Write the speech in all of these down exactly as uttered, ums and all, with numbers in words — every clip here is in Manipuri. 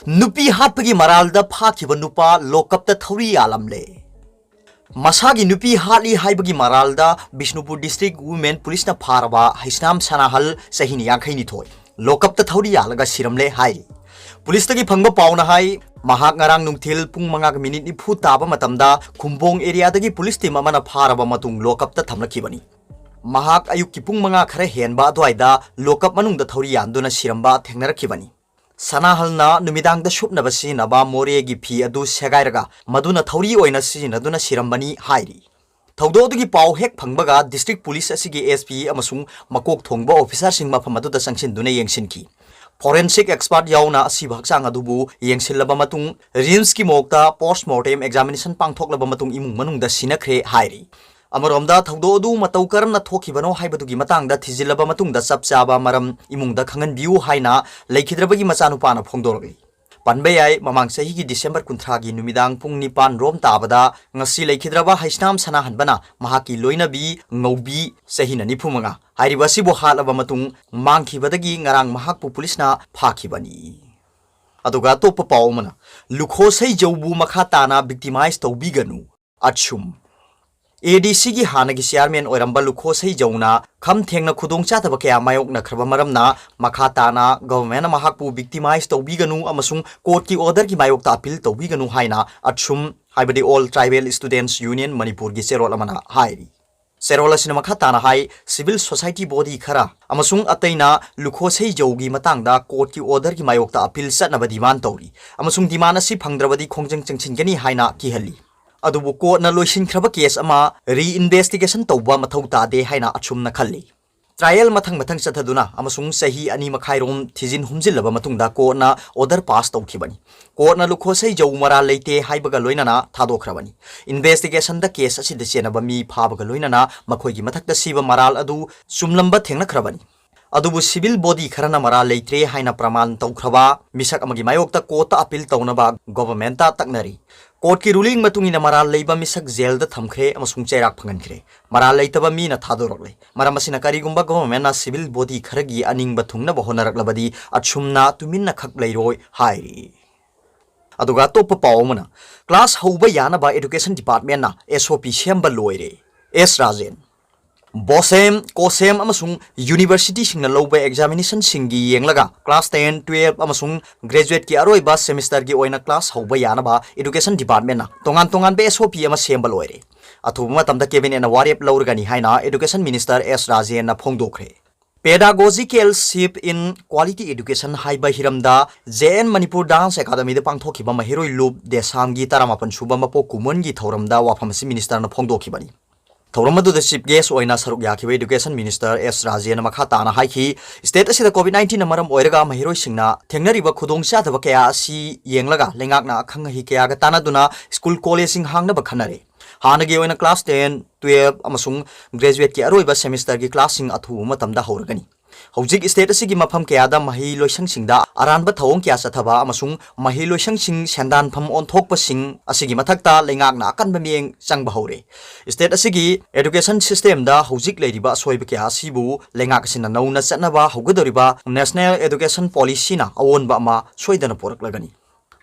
ꯅꯨꯄꯤ ꯍꯥꯠꯄꯒꯤ ꯃꯔꯥꯜꯗ ꯐꯥꯈꯤꯕ ꯅꯨꯄꯥ ꯂꯣꯀꯞꯇ ꯊꯧꯔꯤ ꯌꯥꯜꯂꯝꯂꯦ꯫ ꯃꯁꯥꯒꯤ ꯅꯨꯄꯤ ꯍꯥꯠꯂꯤ ꯍꯥꯏꯕꯒꯤ ꯃꯔꯥꯜꯗ ꯕꯤꯁꯅꯨꯄꯨꯔ ꯗꯤꯁꯇ꯭ꯔꯤꯛ ꯋꯨꯃꯦꯟ ꯄꯨꯂꯤꯁꯅ ꯐꯥꯔꯕ ꯍꯩꯁꯅꯥꯝ ꯁꯅꯥꯍꯜ, ꯆꯍꯤ ꯌꯥꯡꯈꯩꯅꯤꯊꯣꯏ, ꯂꯣꯀꯞꯇ ꯊꯧꯔꯤ ꯌꯥꯜꯂꯒ ꯁꯤꯔꯝꯂꯦ ꯍꯥꯏꯔꯤ꯫ ꯄꯨꯂꯤꯁꯇꯒꯤ ꯐꯪꯕ ꯄꯥꯎꯅ ꯍꯥꯏ, ꯃꯍꯥꯛ ꯉꯔꯥꯡ ꯅꯨꯡꯊꯤꯜ ꯄꯨꯡ ꯃꯉꯥꯒ ꯃꯤꯅꯤꯠ ꯅꯤꯐꯨ ꯇꯥꯕ ꯃꯇꯝꯗ ꯈꯨꯝꯕꯣꯡ ꯑꯦꯔꯤꯌꯥꯗꯒꯤ ꯄꯨꯂꯤꯁ ꯇꯤꯝ ꯑꯃꯅ ꯐꯥꯔꯕ ꯃꯇꯨꯡ ꯂꯣꯀꯞꯇ ꯊꯝꯂꯛꯈꯤꯕꯅꯤ꯫ ꯃꯍꯥꯛ ꯑꯌꯨꯛꯀꯤ ꯄꯨꯡ ꯃꯉꯥ ꯈꯔ ꯍꯦꯟꯕ ꯑꯗꯨꯋꯥꯏꯗ ꯂꯣꯀꯞ ꯃꯅꯨꯡꯗ ꯊꯧꯔꯤ ꯌꯥꯟꯗꯨꯅ ꯁꯤꯔꯝꯕ ꯊꯦꯡꯅꯔꯛꯈꯤꯕꯅꯤ꯫ ꯁꯅꯥꯍꯜꯅ ꯅꯨꯃꯤꯗꯥꯡꯗ ꯁꯨꯞꯅꯕ ꯁꯤꯖꯤꯟꯅꯕ ꯃꯣꯔꯦꯒꯤ ꯐꯤ ꯑꯗꯨ ꯁꯦꯒꯥꯏꯔꯒ ꯃꯗꯨꯅ ꯊꯧꯔꯤ ꯑꯣꯏꯅ ꯁꯤꯖꯤꯟꯅꯗꯨꯅ ꯁꯤꯔꯝꯕꯅꯤ ꯍꯥꯏꯔꯤ꯫ ꯊꯧꯗꯣꯛ ꯑꯗꯨꯒꯤ ꯄꯥꯎ ꯍꯦꯛ ꯐꯪꯕꯒ ꯗꯤꯁꯇ꯭ꯔꯤꯛ ꯄꯨꯂꯤꯁ ꯑꯁꯤꯒꯤ ꯑꯦꯁ ꯄꯤ ꯑꯃꯁꯨꯡ ꯃꯀꯣꯛ ꯊꯣꯡꯕ ꯑꯣꯐꯤꯁꯥꯔꯁꯤꯡ ꯃꯐꯝ ꯑꯗꯨꯗ ꯆꯪꯁꯤꯟꯗꯨꯅ ꯌꯦꯡꯁꯤꯟꯈꯤ꯫ ꯐꯣꯔꯦꯟꯁꯤꯛ ꯑꯦꯛꯁꯄꯥꯔꯠ ꯌꯥꯎꯅ ꯑꯁꯤꯕ ꯍꯛꯆꯥꯡ ꯑꯗꯨꯕꯨ ꯌꯦꯡꯁꯤꯜꯂꯕ ꯃꯇꯨꯡ, ꯔꯤꯝꯁꯀꯤ ꯃꯣꯔꯒꯇ ꯄꯣꯁꯠꯃꯣꯔꯇꯦꯝ ꯑꯦꯛꯖꯥꯃꯤꯅꯦꯁꯟ ꯄꯥꯡꯊꯣꯛꯂꯕ ꯃꯇꯨꯡ, ꯏꯃꯨꯡ ꯃꯅꯨꯡꯗ ꯁꯤꯟꯅꯈ꯭ꯔꯦ ꯍꯥꯏꯔꯤ꯫ ꯑꯃꯔꯣꯝꯗ, ꯊꯧꯗꯣꯛ ꯑꯗꯨ ꯃꯇꯧ ꯀꯔꯝꯅ ꯊꯣꯛꯈꯤꯕꯅꯣ ꯍꯥꯏꯕꯗꯨꯒꯤ ꯃꯇꯥꯡꯗ ꯊꯤꯖꯤꯜꯂꯕ ꯃꯇꯨꯡꯗ ꯆꯞ ꯆꯥꯕ ꯃꯔꯝ ꯏꯃꯨꯡꯗ ꯈꯪꯍꯟꯕꯤꯌꯨ ꯍꯥꯏꯅ ꯂꯩꯈꯤꯗ꯭ꯔꯕꯒꯤ ꯃꯆꯥꯅꯨꯄꯥꯅ ꯐꯣꯡꯗꯣꯔꯛꯂꯤ꯫ ꯄꯟꯕ ꯌꯥꯏ, ꯃꯃꯥꯡ ꯆꯍꯤꯒꯤ ꯗꯤꯁꯦꯝꯕꯔ ꯀꯨꯟꯊ꯭ꯔꯥꯒꯤ ꯅꯨꯃꯤꯗꯥꯡ ꯄꯨꯡ ꯅꯤꯄꯥꯟ ꯔꯣꯝ ꯇꯥꯕꯗ ꯉꯁꯤ ꯂꯩꯈꯤꯗ꯭ꯔꯕ ꯍꯩꯁꯅꯥꯝ ꯁꯅꯥꯍꯟꯕꯅ ꯃꯍꯥꯛꯀꯤ ꯂꯣꯏꯅꯕꯤ ꯉꯧꯕꯤ, ꯆꯍꯤꯅ ꯅꯤꯐꯨ ꯃꯉꯥ, ꯍꯥꯏꯔꯤꯕ ꯑꯁꯤꯕꯨ ꯍꯥꯠꯂꯕ ꯃꯇꯨꯡ ꯃꯥꯡꯈꯤꯕꯗꯒꯤ ꯉꯔꯥꯡ ꯃꯍꯥꯛꯄꯨ ꯄꯨꯂꯤꯁꯅ ꯐꯥꯈꯤꯕꯅꯤ꯫ ꯑꯗꯨꯒ ꯑꯇꯣꯞꯄ ꯄꯥꯎ ꯑꯃꯅ, ꯂꯨꯈꯣꯁꯩꯖꯧꯕꯨ ꯃꯈꯥ ꯇꯥꯅ ꯕꯤꯛꯇꯤꯃꯥꯏꯖ ꯇꯧꯕꯤꯒꯅꯨ, ꯑꯆꯨꯝ꯫ ꯑꯦ ꯗꯤ ꯁꯤꯒꯤ ꯍꯥꯟꯅꯒꯤ ꯆꯤꯌꯥꯔꯃꯦꯟ ꯑꯣꯏꯔꯝꯕ ꯂꯨꯈꯣꯁꯩꯖꯧꯅ ꯈꯝ ꯊꯦꯡꯅ ꯈꯨꯗꯣꯡꯆꯥꯗꯕ ꯀꯌꯥ ꯃꯥꯌꯣꯛꯅꯈ꯭ꯔꯕ ꯃꯔꯝꯅ ꯃꯈꯥ ꯇꯥꯅ ꯒꯚꯔꯟꯃꯦꯟꯅ ꯃꯍꯥꯛꯄꯨ ꯕꯤꯛꯇꯤꯃꯥꯏꯖ ꯇꯧꯕꯤꯒꯅꯨ ꯑꯃꯁꯨꯡ ꯀꯣꯔꯠꯀꯤ ꯑꯣꯔꯗꯔꯒꯤ ꯃꯥꯌꯣꯛꯇ ꯑꯄꯤꯜ ꯇꯧꯕꯤꯒꯅꯨ ꯍꯥꯏꯅ ꯑꯆꯨꯝ, ꯍꯥꯏꯕꯗꯤ ꯑꯣꯜ ꯇ꯭ꯔꯥꯏꯕꯦꯜ ꯁ꯭ꯇꯨꯗꯦꯟꯠꯁ ꯌꯨꯅꯤꯌꯟ ꯃꯅꯤꯄꯨꯔꯒꯤ ꯆꯦꯔꯣꯜ ꯑꯃꯅ ꯍꯥꯏꯔꯤ꯫ ꯆꯦꯔꯣꯜ ꯑꯁꯤꯅ ꯃꯈꯥ ꯇꯥꯅ ꯍꯥꯏ, ꯁꯤꯚꯤꯜ ꯁꯣꯁꯥꯏꯇꯤ ꯕꯣꯗꯤ ꯈꯔ ꯑꯃꯁꯨꯡ ꯑꯇꯩꯅ ꯂꯨꯈꯣꯁꯩꯖꯧꯒꯤ ꯃꯇꯥꯡꯗ ꯀꯣꯔꯠꯀꯤ ꯑꯣꯔꯗꯔꯒꯤ ꯃꯥꯌꯣꯛꯇ ꯑꯄꯤꯜ ꯆꯠꯅꯕ ꯗꯤꯃꯥꯟ ꯇꯧꯔꯤ ꯑꯃꯁꯨꯡ ꯗꯤꯃꯥꯟ ꯑꯁꯤ ꯐꯪꯗ꯭ꯔꯕꯗꯤ ꯈꯣꯡꯖꯪ ꯆꯪꯁꯤꯟꯒꯅꯤ ꯍꯥꯏꯅ ꯀꯤꯍꯜꯂꯤ꯫ ꯑꯗꯨꯕꯨ ꯀꯣꯔꯠꯅ ꯂꯣꯏꯁꯤꯟꯈ꯭ꯔꯕ ꯀꯦꯁ ꯑꯃ ꯔꯤꯏꯟꯚꯦꯁꯇꯤꯒꯦꯁꯟ ꯇꯧꯕ ꯃꯊꯧ ꯇꯥꯗꯦ ꯍꯥꯏꯅ ꯑꯆꯨꯝꯅ ꯈꯜꯂꯤ꯫ ꯇ꯭ꯔꯥꯏꯌꯦꯜ ꯃꯊꯪ ꯃꯊꯪ ꯆꯠꯊꯗꯨꯅ ꯑꯃꯁꯨꯡ ꯆꯍꯤ ꯑꯅꯤ ꯃꯈꯥꯏꯔꯣꯝ ꯊꯤꯖꯤꯟ ꯍꯨꯝꯖꯤꯜꯂꯕ ꯃꯇꯨꯡꯗ ꯀꯣꯔꯠꯅ ꯑꯣꯔꯗꯔ ꯄꯥꯁ ꯇꯧꯈꯤꯕꯅꯤ꯫ ꯀꯣꯔꯠꯅ ꯂꯨꯈꯣꯁꯩꯖꯧ ꯃꯔꯥꯜ ꯂꯩꯇꯦ ꯍꯥꯏꯕꯒ ꯂꯣꯏꯅꯅ ꯊꯥꯗꯣꯛꯈ꯭ꯔꯕꯅꯤ꯫ ꯏꯟꯚꯦꯁꯇꯤꯒꯦꯁꯟꯗ ꯀꯦꯁ ꯑꯁꯤꯗ ꯆꯦꯟꯅꯕ ꯃꯤ ꯐꯥꯕꯒ ꯂꯣꯏꯅꯅ ꯃꯈꯣꯏꯒꯤ ꯃꯊꯛꯇ ꯁꯤꯕ ꯃꯔꯥꯜ ꯑꯗꯨ ꯆꯨꯝꯂꯝꯕ ꯊꯦꯡꯅꯈ꯭ꯔꯕꯅꯤ꯫ ꯑꯗꯨꯕꯨ civil body ꯈꯔꯅ ꯃꯔꯥꯜ ꯂꯩꯇ꯭ꯔꯦ ꯍꯥꯏꯅ ꯄ꯭ꯔꯃꯥꯟ ꯇꯧꯈ꯭ꯔꯕ ꯃꯤꯁꯛ ꯑꯃꯒꯤ ꯃꯥꯌꯣꯛꯇ courtꯇ appeal ꯇꯧꯅꯕ governmentꯇ ꯇꯛꯅꯔꯤ꯫ Courtꯀꯤ ruling ꯃꯇꯨꯡ ꯏꯟꯅ ꯃꯔꯥꯜ ꯂꯩꯕ ꯃꯤꯁꯛ jailꯗ ꯊꯝꯈ꯭ꯔꯦ ꯑꯃꯁꯨꯡ ꯆꯩꯔꯥꯛ ꯐꯪꯍꯟꯈ꯭ꯔꯦ꯫ ꯃꯔꯥꯜ ꯂꯩꯇꯕ ꯃꯤꯅ ꯊꯥꯗꯣꯔꯛꯂꯦ꯫ ꯃꯔꯝ ꯑꯁꯤꯅ ꯀꯔꯤꯒꯨꯝꯕ governmentꯅ civil body ꯈꯔꯒꯤ ꯑꯅꯤꯡꯕ ꯊꯨꯡꯅꯕ ꯍꯣꯠꯅꯔꯛꯂꯕꯗꯤ ꯑꯁꯨꯝꯅ ꯇꯨꯃꯤꯟꯅ ꯈꯛ ꯂꯩꯔꯣꯏ ꯍꯥꯏꯔꯤ꯫ ꯑꯗꯨꯒ ꯑꯇꯣꯞꯄ ꯄꯥꯎ ꯑꯃꯅ, class ꯍꯧꯕ ꯌꯥꯅꯕ education departmentꯅ S O P ꯁꯦꯝꯕ ꯂꯣꯏꯔꯦ꯫ S ꯔꯥꯖꯦꯟ꯫ BOSEM, COSEM ꯑꯃꯁꯨꯡ universityꯁꯤꯡꯅ ꯂꯧꯕ examinationꯁꯤꯡꯒꯤ ꯌꯦꯡꯂꯒ class ten, twelve ꯑꯃꯁꯨꯡ graduateꯀꯤ ꯑꯔꯣꯏꯕ semesterꯒꯤ ꯑꯣꯏꯅ class ꯍꯧꯕ ꯌꯥꯅꯕ education departmentꯅ ꯇꯣꯉꯥꯟ ꯇꯣꯉꯥꯟꯕ S O P ꯑꯃ ꯁꯦꯝꯕ ꯂꯣꯏꯔꯦ꯫ ꯑꯊꯨꯕ ꯃꯇꯝꯗ cabinetꯅ ꯋꯥꯔꯦꯞ ꯂꯧꯔꯒꯅꯤ ꯍꯥꯏꯅ education minister S ꯔꯥꯖꯦꯟꯅ ꯐꯣꯡꯗꯣꯛꯈ꯭ꯔꯦ꯫ Pedagogical shift in quality education ꯍꯥꯏꯕ ꯍꯤꯔꯝꯗ J N Manipur Dance Academyꯗ ꯄꯥꯡꯊꯣꯛꯈꯤꯕ ꯃꯍꯩꯔꯣꯏ ꯂꯨꯞ ꯗꯦꯁꯥꯝꯒꯤ ꯇꯔꯥꯃꯥꯄꯟ ꯁꯨꯕ ꯃꯄꯣꯛ ꯀꯨꯝꯑꯣꯟꯒꯤ ꯊꯧꯔꯝꯗ ꯋꯥꯐꯝ ꯑꯁꯤ ministerꯅ ꯐꯣꯡꯗꯣꯛꯈꯤꯕꯅꯤ꯫ ꯊꯧꯔꯝ ꯑꯗꯨꯗ chief guest ꯑꯣꯏꯅ ꯁꯔꯨꯛ ꯌꯥꯈꯤꯕ education minister S ꯔꯥꯖꯦꯟꯅ ꯃꯈꯥ ꯇꯥꯅ ꯍꯥꯏꯈꯤ, state ꯑꯁꯤꯗ COVID nineteenꯅ ꯃꯔꯝ ꯑꯣꯏꯔꯒ ꯃꯍꯩꯔꯣꯏꯁꯤꯡꯅ ꯊꯦꯡꯅꯔꯤꯕ ꯈꯨꯗꯣꯡꯆꯥꯗꯕ ꯀꯌꯥ ꯑꯁꯤ ꯌꯦꯡꯂꯒ ꯂꯩꯉꯥꯛꯅ ꯑꯈꯪ ꯑꯍꯩ ꯀꯌꯥꯒ ꯇꯥꯟꯅꯗꯨꯅ school collegeꯁꯤꯡ ꯍꯥꯡꯅꯕ ꯈꯟꯅꯔꯦ꯫ ꯍꯥꯟꯅꯒꯤ ꯑꯣꯏꯅ class ten, twelve ꯑꯃꯁꯨꯡ graduateꯀꯤ ꯑꯔꯣꯏꯕ semesterꯒꯤ classꯁꯤꯡ ꯑꯊꯨꯕ ꯃꯇꯝꯗ ꯍꯧꯔꯒꯅꯤ꯫ ꯍꯧꯖꯤꯛ state ꯑꯁꯤꯒꯤ ꯃꯐꯝ ꯀꯌꯥꯗ ꯃꯍꯩ ꯂꯣꯏꯁꯪꯁꯤꯡꯗ ꯑꯔꯥꯟꯕ ꯊꯧꯑꯣꯡ ꯀꯌꯥ ꯆꯠꯊꯕ ꯑꯃꯁꯨꯡ ꯃꯍꯩ ꯂꯣꯏꯁꯪꯁꯤꯡ ꯁꯦꯟꯗꯥꯟꯐꯝ ꯑꯣꯟꯊꯣꯛꯄꯁꯤꯡ ꯑꯁꯤꯒꯤ ꯃꯊꯛꯇ ꯂꯩꯉꯥꯛꯅ ꯑꯀꯟꯕ ꯃꯤꯠꯌꯦꯡ ꯆꯪꯕ ꯍꯧꯔꯦ꯫ State ꯑꯁꯤꯒꯤ education systemꯗ ꯍꯧꯖꯤꯛ ꯂꯩꯔꯤꯕ ꯑꯁꯣꯏꯕ ꯀꯌꯥ ꯑꯁꯤꯕꯨ ꯂꯩꯉꯥꯛ ꯑꯁꯤꯅ ꯅꯧꯅ ꯆꯠꯅꯕ ꯍꯧꯒꯗꯧꯔꯤꯕ National Education Policyꯅ ꯑꯑꯣꯟꯕ ꯑꯃ ꯁꯣꯏꯗꯅ ꯄꯨꯔꯛꯂꯒꯅꯤ꯫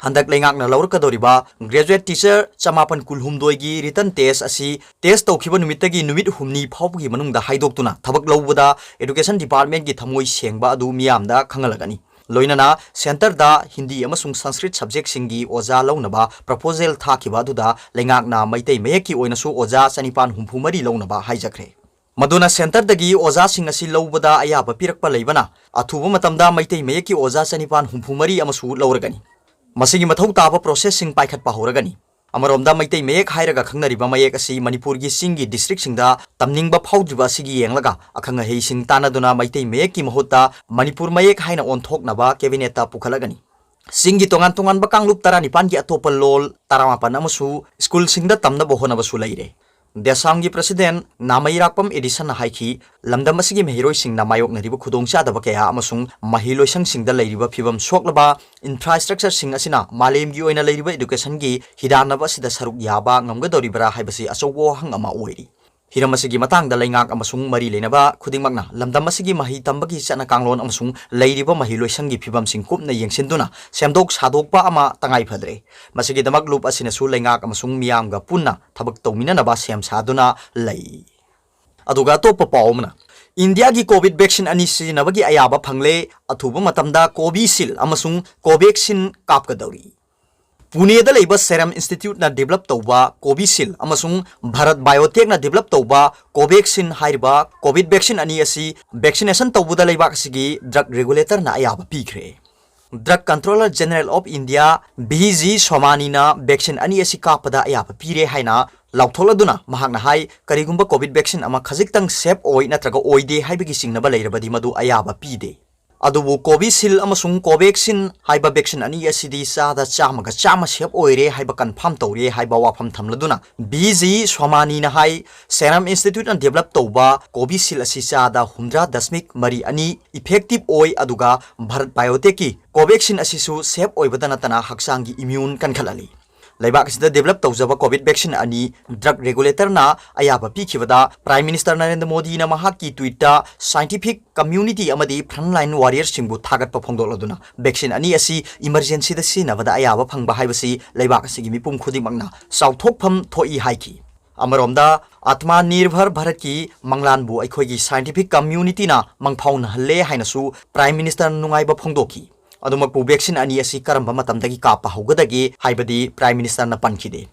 ꯍꯟꯗꯛ ꯂꯩꯉꯥꯛꯅ ꯂꯧꯔꯛꯀꯗꯧꯔꯤꯕ graduate teacher ꯆꯃꯥꯄꯟ ꯀꯨꯟꯍꯨꯝꯗꯣꯏꯒꯤ written test ꯑꯁꯤ test ꯇꯧꯈꯤꯕ ꯅꯨꯃꯤꯠꯇꯒꯤ ꯅꯨꯃꯤꯠ ꯍꯨꯝꯅꯤ ꯐꯥꯎꯕꯒꯤ ꯃꯅꯨꯡꯗ ꯍꯥꯏꯗꯣꯛꯇꯨꯅ ꯊꯕꯛ ꯂꯧꯕꯗ education departmentꯀꯤ ꯊꯃꯣꯏ ꯁꯦꯡꯕ ꯑꯗꯨ ꯃꯤꯌꯥꯝꯗ ꯈꯪꯍꯜꯂꯒꯅꯤ꯫ ꯂꯣꯏꯅꯅ centreꯗ Hindi ꯑꯃꯁꯨꯡ Sanskrit subjectꯁꯤꯡꯒꯤ ꯑꯣꯖꯥ ꯂꯧꯅꯕ proposal ꯊꯥꯈꯤꯕ ꯑꯗꯨꯗ ꯂꯩꯉꯥꯛꯅ ꯃꯩꯇꯩ ꯃꯌꯦꯛꯀꯤ ꯑꯣꯏꯅꯁꯨ ꯑꯣꯖꯥ ꯆꯅꯤꯄꯥꯟ ꯍꯨꯝꯐꯨ ꯃꯔꯤ ꯂꯧꯅꯕ ꯍꯥꯏꯖꯈ꯭ꯔꯦ꯫ ꯃꯗꯨꯅ centreꯗꯒꯤ ꯑꯣꯖꯥꯁꯤꯡ ꯑꯁꯤ ꯂꯧꯕꯗ ꯑꯌꯥꯕ ꯄꯤꯔꯛꯄ ꯂꯩꯕꯅ ꯑꯊꯨꯕ ꯃꯇꯝꯗ ꯃꯩꯇꯩ ꯃꯌꯦꯛꯀꯤ ꯑꯣꯖꯥ ꯆꯅꯤꯄꯥꯟ ꯍꯨꯝꯐꯨ ꯃꯔꯤ ꯑꯃꯁꯨ ꯂꯧꯔꯒꯅꯤ꯫ ꯃꯁꯤꯒꯤ ꯃꯊꯧ ꯇꯥꯕ processꯁꯤꯡ ꯄꯥꯏꯈꯠꯄ ꯍꯧꯔꯒꯅꯤ꯫ ꯑꯃꯔꯣꯝꯗ ꯃꯩꯇꯩ ꯃꯌꯦꯛ ꯍꯥꯏꯔꯒ ꯈꯪꯅꯔꯤꯕ ꯃꯌꯦꯛ ꯑꯁꯤ ꯃꯅꯤꯄꯨꯔꯒꯤ ꯆꯤꯡꯒꯤ districtꯁꯤꯡꯗ ꯇꯝꯅꯤꯡꯕ ꯐꯥꯎꯗ꯭ꯔꯤꯕ ꯑꯁꯤꯒꯤ ꯌꯦꯡꯂꯒ ꯑꯈꯪ ꯑꯍꯩꯁꯤꯡ ꯇꯥꯟꯅꯗꯨꯅ ꯃꯩꯇꯩ ꯃꯌꯦꯛꯀꯤ ꯃꯍꯨꯠꯇ ꯃꯅꯤꯄꯨꯔ ꯃꯌꯦꯛ ꯍꯥꯏꯅ ꯑꯣꯟꯊꯣꯛꯅꯕ cabinetꯇ ꯄꯨꯈꯠꯂꯒꯅꯤ꯫ ꯆꯤꯡꯒꯤ ꯇꯣꯉꯥꯟ ꯇꯣꯉꯥꯟꯕ ꯀꯥꯡꯂꯨꯞ ꯇꯔꯥꯅꯤꯄꯥꯟꯒꯤ ꯑꯇꯣꯞꯄ ꯂꯣꯜ ꯇꯔꯥꯃꯥꯄꯟ ꯑꯃꯁꯨ schoolꯁꯤꯡꯗ ꯇꯝꯅꯕ ꯍꯣꯠꯅꯕꯁꯨ ꯂꯩꯔꯦ꯫ ꯗꯦꯁꯥꯝꯒꯤ president ꯅꯥꯃꯩꯔꯥꯛꯄꯝ ꯑꯦꯗꯤꯁꯟꯅ ꯍꯥꯏꯈꯤ, ꯂꯝꯗꯝ ꯑꯁꯤꯒꯤ ꯃꯍꯩꯔꯣꯏꯁꯤꯡꯅ ꯃꯥꯌꯣꯛꯅꯔꯤꯕ ꯈꯨꯗꯣꯡꯆꯥꯗꯕ ꯀꯌꯥ ꯑꯃꯁꯨꯡ ꯃꯍꯩꯂꯣꯏꯁꯪꯁꯤꯡꯗ ꯂꯩꯔꯤꯕ ꯐꯤꯕꯝ ꯁꯣꯛꯂꯕ infrastructureꯁꯤꯡ ꯑꯁꯤꯅ ꯃꯥꯂꯦꯝꯒꯤ ꯑꯣꯏꯅ ꯂꯩꯔꯤꯕ educationꯒꯤ ꯍꯤꯗꯥꯟꯅꯕ ꯑꯁꯤꯗ ꯁꯔꯨꯛ ꯌꯥꯕ ꯉꯝꯒꯗꯧꯔꯤꯕꯔꯥ ꯍꯥꯏꯕꯁꯤ ꯑꯆꯧꯕ ꯋꯥꯍꯪ ꯑꯃ ꯑꯣꯏꯔꯤ꯫ ꯍꯤꯔꯝ ꯑꯁꯤꯒꯤ ꯃꯇꯥꯡꯗ ꯂꯩꯉꯥꯛ ꯑꯃꯁꯨꯡ ꯃꯔꯤ ꯂꯩꯅꯕ ꯈꯨꯗꯤꯡꯃꯛꯅ ꯂꯝꯗꯝ ꯑꯁꯤꯒꯤ ꯃꯍꯩ ꯇꯝꯕꯒꯤ ꯆꯠꯅ ꯀꯥꯡꯂꯣꯟ ꯑꯃꯁꯨꯡ ꯂꯩꯔꯤꯕ ꯃꯍꯩꯂꯣꯏꯁꯪꯒꯤ ꯐꯤꯕꯝꯁꯤꯡ ꯀꯨꯞꯅ ꯌꯦꯡꯁꯤꯟꯗꯨꯅ ꯁꯦꯝꯗꯣꯛ ꯁꯥꯗꯣꯛꯄ ꯑꯃ ꯇꯉꯥꯏ ꯐꯗ꯭ꯔꯦ꯫ ꯃꯁꯤꯒꯤꯗꯃꯛ ꯂꯨꯞ ꯑꯁꯤꯅꯁꯨ ꯂꯩꯉꯥꯛ ꯑꯃꯁꯨꯡ ꯃꯤꯌꯥꯝꯒ ꯄꯨꯟꯅ ꯊꯕꯛ ꯇꯧꯃꯤꯟꯅꯅꯕ ꯁꯦꯝ ꯁꯥꯗꯨꯅ ꯂꯩ꯫ ꯑꯗꯨꯒ ꯑꯇꯣꯞꯄ ꯄꯥꯎ ꯑꯃꯅ, ꯏꯟꯗꯤꯌꯥꯒꯤ COVID vaccine ꯑꯅꯤ ꯁꯤꯖꯤꯟꯅꯕꯒꯤ ꯑꯌꯥꯕ ꯐꯪꯂꯦ, ꯑꯊꯨꯕ ꯃꯇꯝꯗ Covishield ꯑꯃꯁꯨꯡ Covaxin ꯀꯥꯞꯀꯗꯧꯔꯤ꯫ ꯄꯨꯅꯦꯗ ꯂꯩꯕ Serum Instituteꯅ develop ꯇꯧꯕ Covishield ꯑꯃꯁꯨꯡ Bharat Biotechꯅ develop ꯇꯧꯕ Covaxin ꯍꯥꯏꯔꯤꯕ COVID vaccine ꯑꯅꯤ ꯑꯁꯤ vaccination ꯇꯧꯕꯗ ꯂꯩꯕꯥꯛ ꯑꯁꯤꯒꯤ drug regulatorꯅ ꯑꯌꯥꯕ ꯄꯤꯈ꯭ꯔꯦ꯫ Drug Controller General of India V G Somaniꯅ vaccine ꯑꯅꯤ ꯑꯁꯤ ꯀꯥꯞꯄꯗ ꯑꯌꯥꯕ ꯄꯤꯔꯦ ꯍꯥꯏꯅ ꯂꯥꯎꯊꯣꯛꯂꯗꯨꯅ ꯃꯍꯥꯛꯅ ꯍꯥꯏ, ꯀꯔꯤꯒꯨꯝꯕ COVID vaccine ꯑꯃ ꯈꯖꯤꯛꯇꯪ safe ꯑꯣꯏ ꯅꯠꯇ꯭ꯔꯒ ꯑꯣꯏꯗꯦ ꯍꯥꯏꯕꯒꯤ ꯆꯤꯡꯅꯕ ꯂꯩꯔꯕꯗꯤ ꯃꯗꯨ ꯑꯌꯥꯕ ꯄꯤꯗꯦ꯫ ꯑꯗꯨꯕꯨ Covishield ꯑꯃꯁꯨꯡ Covaxin ꯍꯥꯏꯕ vaccine ꯑꯅꯤ ꯑꯁꯤꯗꯤ ꯆꯥꯗ ꯆꯥꯝꯃꯒ ꯆꯥꯝꯃ safe ꯑꯣꯏꯔꯦ ꯍꯥꯏꯕ confirm ꯇꯧꯔꯦ ꯍꯥꯏꯕ ꯋꯥꯐꯝ ꯊꯝꯂꯗꯨꯅ V G Somaniꯅ ꯍꯥꯏ, Serum Instituteꯅ develop ꯇꯧꯕ Covishield ꯑꯁꯤ ꯆꯥꯗ ꯍꯨꯝꯗ꯭ꯔꯥ ꯗꯁꯃꯤꯛ ꯃꯔꯤ ꯑꯅꯤ effective ꯑꯣꯏ, ꯑꯗꯨꯒ Bharat Biotechꯀꯤ Covaxin ꯑꯁꯤꯁꯨ safe ꯑꯣꯏꯕꯗ ꯅꯠꯇꯅ ꯍꯛꯆꯥꯡꯒꯤ immune ꯀꯟꯈꯠꯍꯜꯂꯤ꯫ ꯂꯩꯕꯥꯛ ꯑꯁꯤꯗ develop ꯇꯧꯖꯕ COVID vaccine ꯑꯅꯤ drug regulatorꯅ ꯑꯌꯥꯕ ꯄꯤꯈꯤꯕꯗ Prime Minister ꯅꯔꯦꯟꯗ꯭ꯔ ꯃꯣꯗꯤꯅ ꯃꯍꯥꯛꯀꯤ tweetꯇ scientific community ꯑꯃꯗꯤ frontline warriorꯁꯤꯡꯕꯨ ꯊꯥꯒꯠꯄ ꯐꯣꯡꯗꯣꯛꯂꯗꯨꯅ vaccine ꯑꯅꯤ ꯑꯁꯤ emergencyꯗ ꯁꯤꯖꯤꯟꯅꯕꯗ ꯑꯌꯥꯕ ꯐꯪꯕ ꯍꯥꯏꯕꯁꯤ ꯂꯩꯕꯥꯛ ꯑꯁꯤꯒꯤ ꯃꯤꯄꯨꯝ ꯈꯨꯗꯤꯡꯃꯛꯅ ꯆꯥꯎꯊꯣꯛꯐꯝ ꯊꯣꯛꯏ ꯍꯥꯏꯈꯤ꯫ ꯑꯃꯔꯣꯝꯗ, Atmanirbhar Bharatꯀꯤ ꯃꯪꯂꯥꯟꯕꯨ ꯑꯩꯈꯣꯏꯒꯤ scientific communityꯅ ꯃꯪꯐꯥꯎꯅꯍꯜꯂꯦ ꯍꯥꯏꯅꯁꯨ Prime Minister ꯅꯨꯡꯉꯥꯏꯕ ꯐꯣꯡꯗꯣꯛꯈꯤ꯫ ꯑꯗꯨꯃꯛꯄꯨ vaccine ꯑꯅꯤ ꯑꯁꯤ ꯀꯔꯝꯕ ꯃꯇꯝꯗꯒꯤ ꯀꯥꯞꯄ ꯍꯧꯒꯗꯒꯦ ꯍꯥꯏꯕꯗꯤ Prime Ministerꯅ ꯄꯟꯈꯤꯗꯦ꯫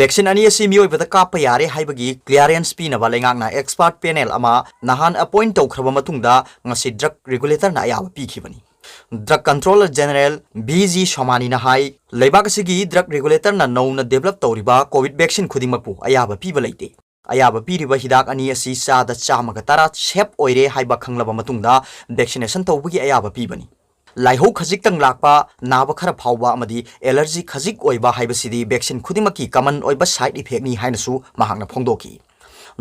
Vaccine ꯑꯅꯤ ꯑꯁꯤ ꯃꯤꯑꯣꯏꯕꯗ ꯀꯥꯞꯄ ꯌꯥꯔꯦ ꯍꯥꯏꯕꯒꯤ clearance ꯄꯤꯅꯕ ꯂꯩꯉꯥꯛꯅ expert panel ꯑꯃ ꯅꯍꯥꯟ appoint ꯇꯧꯈ꯭ꯔꯕ ꯃꯇꯨꯡꯗ ꯉꯁꯤ drug regulatorꯅ ꯑꯌꯥꯕ ꯄꯤꯈꯤꯕꯅꯤ꯫ Drug Controller General V G Somaniꯅ ꯍꯥꯏ, ꯂꯩꯕꯥꯛ ꯑꯁꯤꯒꯤ drug regulatorꯅ ꯅꯧꯅ develop ꯇꯧꯔꯤꯕ COVID vaccine ꯈꯨꯗꯤꯡꯃꯛꯄꯨ ꯑꯌꯥꯕ ꯄꯤꯕ ꯂꯩꯇꯦ꯫ ꯑꯌꯥꯕ ꯄꯤꯔꯤꯕ ꯍꯤꯗꯥꯛ ꯑꯅꯤ ꯑꯁꯤ ꯆꯥꯗ ꯆꯥꯝꯃꯒ ꯇꯔꯥ safe ꯑꯣꯏꯔꯦ ꯍꯥꯏꯕ ꯈꯪꯂꯕ ꯃꯇꯨꯡꯗ vaccination ꯇꯧꯕꯒꯤ ꯑꯌꯥꯕ ꯄꯤꯕꯅꯤ꯫ ꯂꯥꯏꯍꯧ ꯈꯖꯤꯛꯇꯪ ꯂꯥꯛꯄ, ꯅꯥꯕ ꯈꯔ ꯐꯥꯎꯕ ꯑꯃꯗꯤ allergy ꯈꯖꯤꯛ ꯑꯣꯏꯕ ꯍꯥꯏꯕꯁꯤꯗꯤ vaccine ꯈꯨꯗꯤꯡꯃꯛꯀꯤ common ꯑꯣꯏꯕ side effectꯅꯤ ꯍꯥꯏꯅꯁꯨ ꯃꯍꯥꯛꯅ ꯐꯣꯡꯗꯣꯛꯈꯤ꯫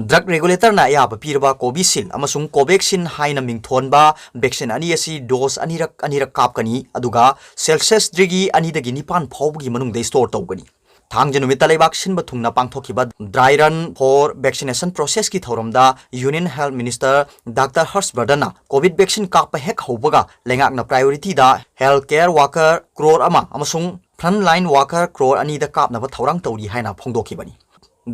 Drug regulatorꯅ ꯑꯌꯥꯕ ꯄꯤꯔꯕ Covishield ꯑꯃꯁꯨꯡ Covaxin ꯍꯥꯏꯅ ꯃꯤꯡꯊꯣꯟꯕ vaccine ꯑꯅꯤ ꯑꯁꯤ dose ꯑꯅꯤꯔꯛ ꯑꯅꯤꯔꯛ ꯀꯥꯞꯀꯅꯤ, ꯑꯗꯨꯒ Celsius degree ꯑꯅꯤꯗꯒꯤ ꯅꯤꯄꯥꯟ ꯐꯥꯎꯕꯒꯤ ꯃꯅꯨꯡꯗ store ꯇꯧꯒꯅꯤ꯫ ꯊꯥꯡꯖ ꯅꯨꯃꯤꯠꯇ ꯂꯩꯕꯥꯛ ꯁꯤꯟꯕ ꯊꯨꯡꯅ ꯄꯥꯡꯊꯣꯛꯈꯤꯕ dry run for vaccination processꯀꯤ ꯊꯧꯔꯝꯗ Union Health Minister Doctor Harsh Vardhanꯅ COVID vaccine ꯀꯥꯞꯄ ꯍꯦꯛ ꯍꯧꯕꯒ ꯂꯩꯉꯥꯛꯅ priorityꯗ health care worker crore ꯑꯃ ꯑꯃꯁꯨꯡ frontline worker crore ꯑꯅꯤꯗ ꯀꯥꯞꯅꯕ ꯊꯧꯔꯥꯡ ꯇꯧꯔꯤ ꯍꯥꯏꯅ ꯐꯣꯡꯗꯣꯛꯈꯤꯕꯅꯤ꯫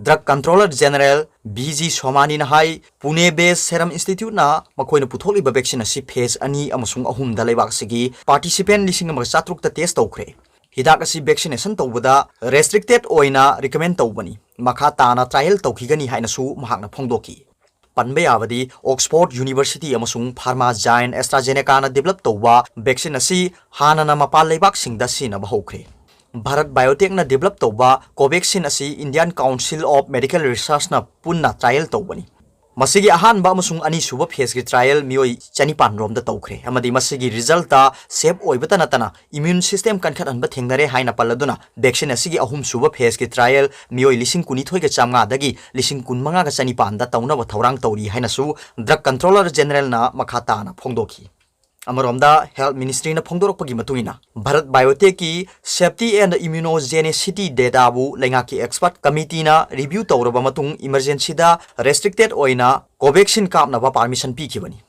Drug Controller General B G ꯁꯣꯃꯥꯅꯤꯅ ꯍꯥꯏ, Pune based Serum Instituteꯅ ꯃꯈꯣꯏꯅ ꯄꯨꯊꯣꯛꯂꯤꯕ vaccine ꯑꯁꯤ phase ꯑꯅꯤ ꯑꯃꯁꯨꯡ ꯑꯍꯨꯝꯗ ꯂꯩꯕꯥꯛ ꯑꯁꯤꯒꯤ participant ꯂꯤꯁꯤꯡ ꯑꯃꯒ ꯆꯥꯇ꯭ꯔꯨꯛꯇ test ꯇꯧꯈ꯭ꯔꯦ꯫ ꯍꯤꯗꯥꯛ ꯑꯁꯤ vaccination ꯇꯧꯕꯗ restricted ꯑꯣꯏꯅ recommend ꯇꯧꯕꯅꯤ꯫ ꯃꯈꯥ ꯇꯥꯅ trial ꯇꯧꯈꯤꯒꯅꯤ ꯍꯥꯏꯅꯁꯨ ꯃꯍꯥꯛꯅ ꯐꯣꯡꯗꯣꯛꯈꯤ꯫ ꯄꯟꯕ ꯌꯥꯕꯗꯤ Oxford University ꯑꯃꯁꯨꯡ Pharma Giant AstraZenecaꯅ develop ꯇꯧꯕ vaccine ꯑꯁꯤ ꯍꯥꯟꯅꯅ ꯃꯄꯥꯟ ꯂꯩꯕꯥꯛꯁꯤꯡꯗ ꯁꯤꯖꯤꯟꯅꯕ ꯍꯧꯈ꯭ꯔꯦ꯫ Bharat Biotechꯅ develop ꯇꯧꯕ Covaxin ꯑꯁꯤ Indian Council of Medical Researchꯅ ꯄꯨꯟꯅ trial ꯇꯧꯕꯅꯤ꯫ ꯃꯁꯤꯒꯤ ꯑꯍꯥꯟꯕ ꯑꯃꯁꯨꯡ ꯑꯅꯤꯁꯨꯕ phaseꯀꯤ trial ꯃꯤꯑꯣꯏ ꯆꯅꯤꯄꯥꯟ ꯔꯣꯝꯗ ꯇꯧꯈ꯭ꯔꯦ ꯑꯃꯗꯤ ꯃꯁꯤꯒꯤ resultꯇ safe ꯑꯣꯏꯕꯇ ꯅꯠꯇꯅ immune system ꯀꯟꯈꯠꯍꯟꯕ ꯊꯦꯡꯅꯔꯦ ꯍꯥꯏꯅ ꯄꯜꯂꯗꯨꯅ vaccine ꯑꯁꯤꯒꯤ ꯑꯍꯨꯝꯁꯨꯕ phaseꯀꯤ trial ꯃꯤꯑꯣꯏ ꯂꯤꯁꯤꯡ ꯀꯨꯟꯅꯤꯊꯣꯏꯒ ꯆꯥꯝꯃꯉꯥꯗꯒꯤ ꯂꯤꯁꯤꯡ ꯀꯨꯟꯃꯉꯥꯒ ꯆꯅꯤꯄꯥꯟꯗ ꯇꯧꯅꯕ ꯊꯧꯔꯥꯡ ꯇꯧꯔꯤ ꯍꯥꯏꯅꯁꯨ Drug Controller Generalꯅ ꯃꯈꯥ ꯇꯥꯅ ꯐꯣꯡꯗꯣꯛꯈꯤ꯫ ꯑꯃꯔꯣꯝꯗ Health Ministryꯅ ꯐꯣꯡꯗꯣꯔꯛꯄꯒꯤ ꯃꯇꯨꯡ ꯏꯟꯅ, Bharat Biotechꯀꯤ safety and immunogenicity dataꯕꯨ ꯂꯩꯉꯥꯛꯀꯤ expert committeeꯅ review ꯇꯧꯔꯕ ꯃꯇꯨꯡ, emergencyꯗ restricted ꯑꯣꯏꯅ Covaxin ꯀꯥꯞꯅꯕ permission ꯄꯤꯈꯤꯕꯅꯤ꯫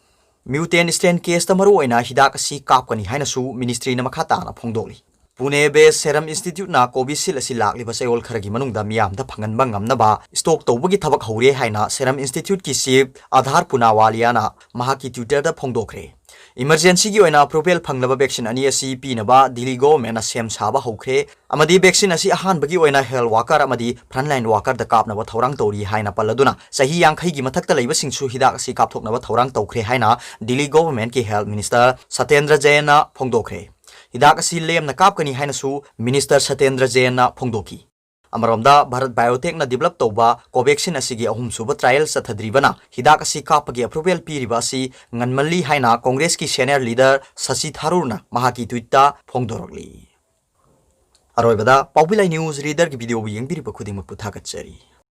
Mutant strain caseꯇ ꯃꯔꯨꯑꯣꯏꯅ ꯍꯤꯗꯥꯛ ꯑꯁꯤ ꯀꯥꯞꯀꯅꯤ ꯍꯥꯏꯅꯁꯨ ministryꯅ ꯃꯈꯥ ꯇꯥꯅ ꯐꯣꯡꯗꯣꯛꯂꯤ꯫ Pune based Serum Instituteꯅ Covishield ꯑꯁꯤ ꯂꯥꯛꯂꯤꯕ ꯆꯌꯣꯜ ꯈꯔꯒꯤ ꯃꯅꯨꯡꯗ ꯃꯤꯌꯥꯝꯗ ꯐꯪꯍꯟꯕ ꯉꯝꯅꯕ stock ꯇꯧꯕꯒꯤ ꯊꯕꯛ ꯍꯧꯔꯦ ꯍꯥꯏꯅ Serum Instituteꯀꯤ chief Adhar Poonawaliaꯅ ꯃꯍꯥꯛꯀꯤ Twitterꯗ ꯐꯣꯡꯗꯣꯛꯈ꯭ꯔꯦ꯫ Emergencyꯒꯤ ꯑꯣꯏꯅ approval ꯐꯪꯂꯕ vaccine ꯑꯅꯤ ꯑꯁꯤ ꯄꯤꯅꯕ Delhi governmentꯅ ꯁꯦꯝ ꯁꯥꯕ ꯍꯧꯈ꯭ꯔꯦ ꯑꯃꯗꯤ vaccine ꯑꯁꯤ ꯑꯍꯥꯟꯕꯒꯤ ꯑꯣꯏꯅ health worker ꯑꯃꯗꯤ frontline workerꯗ ꯀꯥꯞꯅꯕ ꯊꯧꯔꯥꯡ ꯇꯧꯔꯤ ꯍꯥꯏꯅ ꯄꯜꯂꯗꯨꯅ, ꯆꯍꯤ ꯌꯥꯡꯈꯩꯒꯤ ꯃꯊꯛꯇ ꯂꯩꯕꯁꯤꯡꯁꯨ ꯍꯤꯗꯥꯛ ꯑꯁꯤ ꯀꯥꯞꯊꯣꯛꯅꯕ ꯊꯧꯔꯥꯡ ꯇꯧꯈ꯭ꯔꯦ ꯍꯥꯏꯅ Delhi governmentꯀꯤ health minister Satendra Jainꯅ ꯐꯣꯡꯗꯣꯛꯈ꯭ꯔꯦ꯫ ꯍꯤꯗꯥꯛ ꯑꯁꯤ ꯂꯦꯝꯅ ꯀꯥꯞꯀꯅꯤ ꯍꯥꯏꯅꯁꯨ minister Satendra Jainꯅ ꯐꯣꯡꯗꯣꯛꯈꯤ꯫ ꯑꯃꯔꯣꯝꯗ, ꯚꯥꯔꯠ ꯕꯥꯏꯑꯣꯇꯦꯛꯅ develop ꯇꯧꯕ ꯀꯣꯚꯦꯛꯁꯤꯟ ꯑꯁꯤꯒꯤ ꯑꯍꯨꯝꯁꯨꯕ trial ꯆꯠꯊꯗ꯭ꯔꯤꯕꯅ ꯍꯤꯗꯥꯛ ꯑꯁꯤ ꯀꯥꯞꯄꯒꯤ approval ꯄꯤꯔꯤꯕ ꯑꯁꯤ ꯉꯟꯃꯜꯂꯤ ꯍꯥꯏꯅ ꯀꯣꯡꯒ꯭ꯔꯦꯁꯀꯤ senior leader ꯁꯁꯤ ꯊꯥꯔꯨꯔꯅ ꯃꯍꯥꯛꯀꯤ tweetꯇ ꯐꯣꯡꯗꯣꯔꯛꯂꯤ꯫ ꯑꯔꯣꯏꯕꯗ, ꯄꯥꯎꯕꯤ ꯂꯥꯏ news readerꯒꯤ videoꯕꯨ ꯌꯦꯡꯕꯤꯔꯤꯕ ꯈꯨꯗꯤꯡꯃꯛꯄꯨ ꯊꯥꯒꯠꯆꯔꯤ꯫